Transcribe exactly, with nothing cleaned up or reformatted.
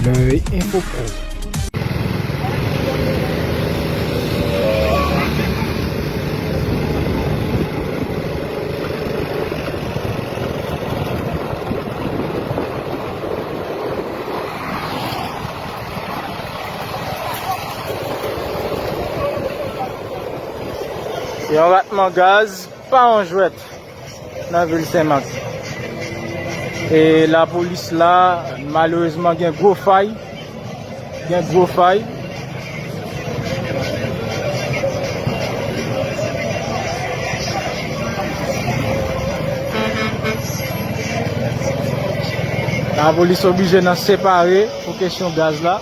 Euh, Info Pro. Se yon ratman gaz, pa yon jwèt nan vil Senmak. E lapolis la, malerezman, gen gwo fay. Gen gwo fay. Lapolis oblije nan separe pou kesyon gaz la.